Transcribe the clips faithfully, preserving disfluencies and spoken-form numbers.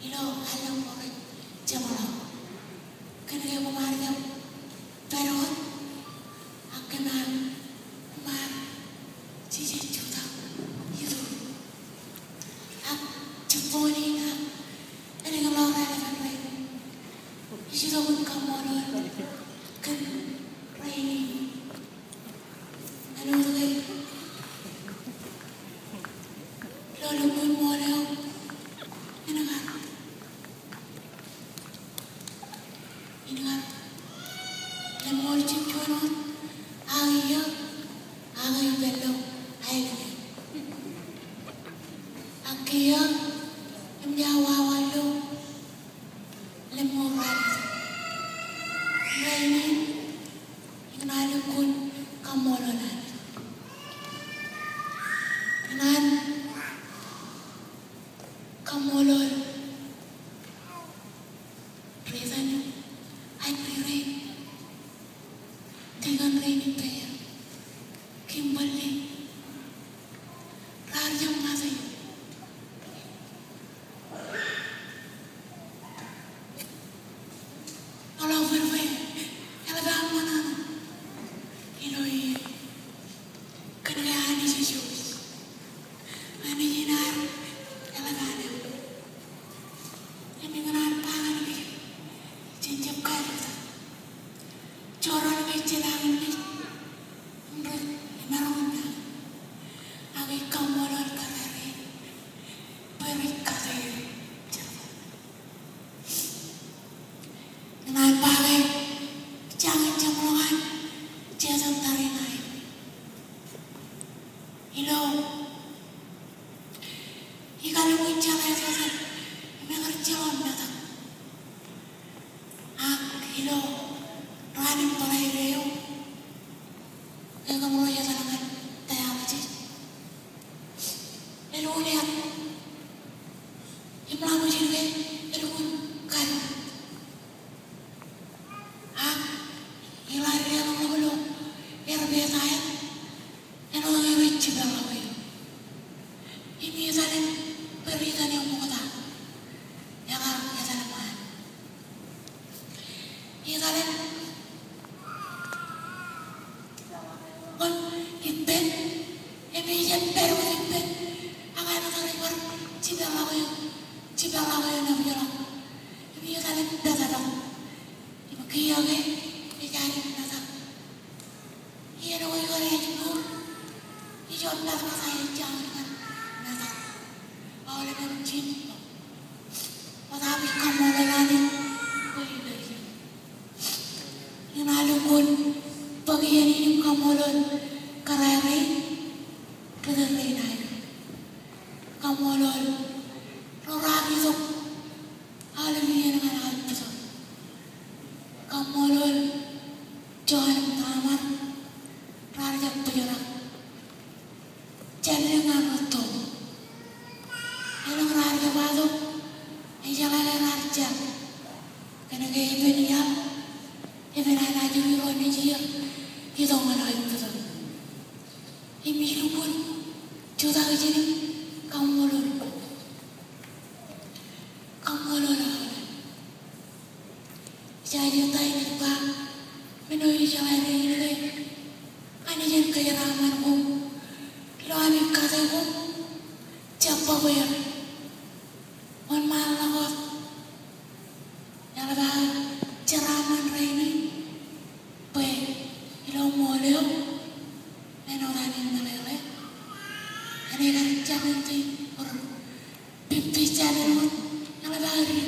Ilo allōñ ko rej jeṃḷọk. Kōnke koṃ ar jab pād wōt, ak kōm ar, koṃ ar jeje jutak iturin. Ak jibboñ in ak eñin ḷọk raelep rainin, ij itok im kaṃṃoolol kōn rainin. Āinwōt ke ilo lukkuun ṃool eo, en kar, en kar leṃool jibboñ wōt, ak iiō, ak ipād ilo aelōñ in. Ak kiiō, im ja wāween ilo leṃool ralitōk. Rainin, ikōṇaan lukkuun kaṃṃoolol Anij. Ikōṇaan kaṃṃoolol ri-tōl, ri-tōl rein, tikōn rein ippāer, Kimberly, raar jab ṃate. Ḷọk bwe, bwe eḷap aṃ ṃōṇōṇō ilo iien. Kōnke Anij ej jouj. Anij in ad eḷap an eṃ. Im ikōṇaan ba ñan kōj, jen jab kaalitak. Jorrāān ke ejjeḷọk ñan kōj im rej imaroñ in nañin, ak ij kaṃṃoolol kōrā rein bwe rej kate er jerbal. Ñan ba ke ejjañin jeṃḷọkin jejet tariṇae ilo ikar lukkuun jeḷā jejet im ekar jeḷā metak. Ak ilo raan in bōḷaide eo, ke kōṃro etal ñan dialysis, elukkuun etal im ḷak ṃōj in ke elukkuun kar. Ak iḷak etal ḷọk ilo airport eo, āinwōt ke rej jipañ ḷọk eō. Im etal in bwe ri-tōl eo ṃokta ekar etal ṃaan. Etal in wōn ippān, im ej pād wōt ippān, ak āinwōt rej bar jipañ ḷọk eō, jipañ ḷọk eō nabōjḷọk. Im etal in pād tok. Im kiiō ke ej adik metak. Iien ko ikar ej ṃool, ij wōnṃaanḷọk ijin ñan metak. Aolep im jin. Wōt aō ij kaṃṃoolol Anij bwe ij pād iien. Ikōṇaan lukkuun bōk iien in im kaṃṃoolol kōrā rein, ri-tōl rein aer. Kaṃṃoolol ro raar itok aolep iien ñan aō ippaṃ. Kaṃṃoolol John im Tamar raar jab bōjrak jān dik ñan rūtto. Elōñ raar jab ba tok, ij jeḷā ke raar jar. Kōnke epen iar, epen an ajri ro nejier itok ñan aō ippaṃ. Im ij lukkuun jutak ijin im kaṃṃoolol, kaṃṃoolol aolep. Ij aikuj ta in ij ba, men eo ij jeḷā ke Anij en kōjeraaṃṃan koṃ ilo ami kate koṃ, jab bōk er. Wōnṃaanḷọk wōt. Eḷap aō jeraaṃṃan rainin bwe ilo ṃool eo, āinwōt an in meḷeḷe, Anij ekar jab in ti ur pippi jān in wōt, eḷap aō di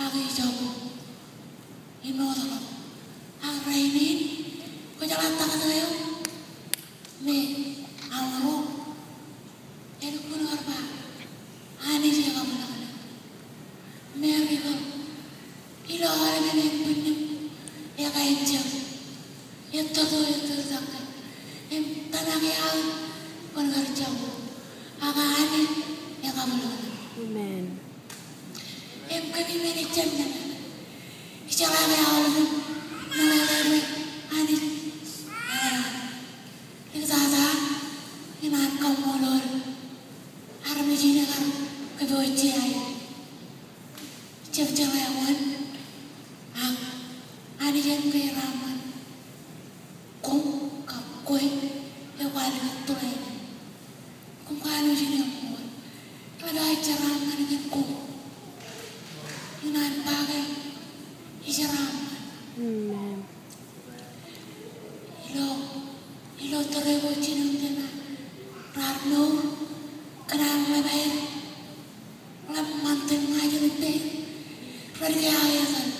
ak ijoko im ewōr ḷọk. Ak rainin kwōjeḷā taktō eo me aorōk, elukkuun kar ba Anij ekabwilōñlōñ. Mary ko, ilo aolep eñin bwinnūṃ, ekaejjeḷọk, ettoto, ettōtakke im tōmak e aō kwōn kar jako. Ak Anij ekabwilōñlōñ. Amen. Im kōmij men ijjab ñan, ij jeḷā ke aolep im meḷeḷe bwe Anij eḷap aō. Ektata, ikōṇaan kaṃṃoolol armej in ekar kōpooj je aer. jab jeḷā wōn, ak Anij en kōjeraaṃṃan koṃ kab kwe, ekwe likūt tōre in. Koṃ kwaḷọk ijin eṃṃool. Eḷap aō jeraaṃṃan kōn koṃ. Ikōṇaan ba ke ijeraaṃṃan. Amen. Ilo, ilo tōre ko jinoin tōmak raar mour, kōn an ḷap aer, ḷap ṃantin ña ij ippāer, rej ke aō etal.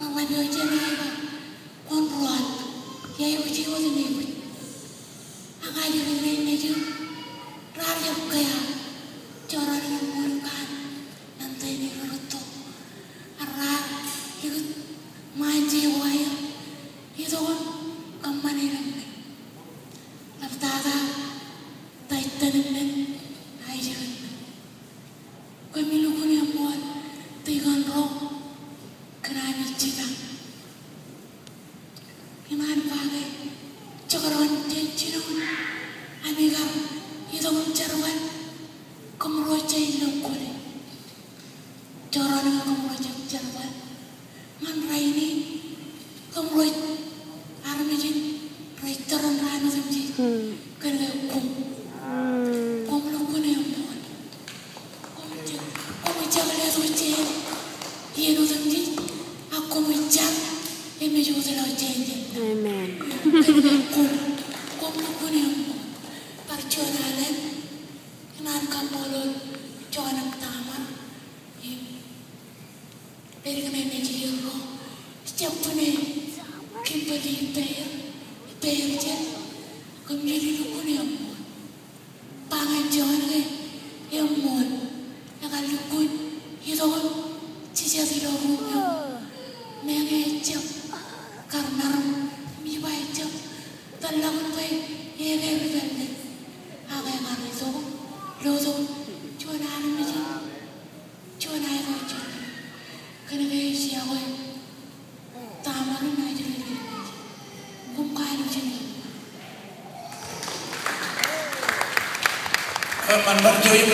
Ḷap eo jeṇe ej ba, kwōn ruwaak, iar aikuj wōt im aikuj. Ak ajri rein nejū, raar jab kea, jorrāān eo ṃool kaan, ñan tein rūtto. Ak raar likūt ṃaanjeik eo aer, itok im kōṃṃan eṇ men. Ḷap tata, ta itōn men, aijek men. Kwe im lukkuun eṃṃool, tikōn ro, kōn ami jitōñ. Ikōṇaan ba ke, jekdọọn jān jinoin ami kar itok im jerbal, kōmro ej lọñkwōle. Jorrāān eo kōmro ej jerbal. Ñan rainin, kōmro ej armej in rej tōre in raan otemjej. Hmm. Kōnke koṃ. Hmm. Koṃ lukkuun eṃṃool. Koṃ ej, koṃ ej jab letok jān iien otemjej, ak koṃ ej jar im ej wōtlọk jān iien. Amen. Kōnke koṃ, koṃ lukkuun eṃṃool. Bar juon alen, ikōṇaan kaṃṃoolol John ak Tamar im pād kōn mejeḷ ro, jab bwe Kimberly ippāer, ippāer jet, kōmij lukkuun eṃṃool. Ba ñan John ke eṃṃool, ekar lukkuun itok im jijet ilo ruum eo. Meñe ejjab kar maroñ im ij ba ejjab tōllọk bwe ekar pād ṇe. Ak ekar itok, lotok, juon armej in juon aikuj in. Kōnke ej yokwe Tamar im ajri rein. Koṃ kwaḷọk ijin. Eṃṃan, bar juon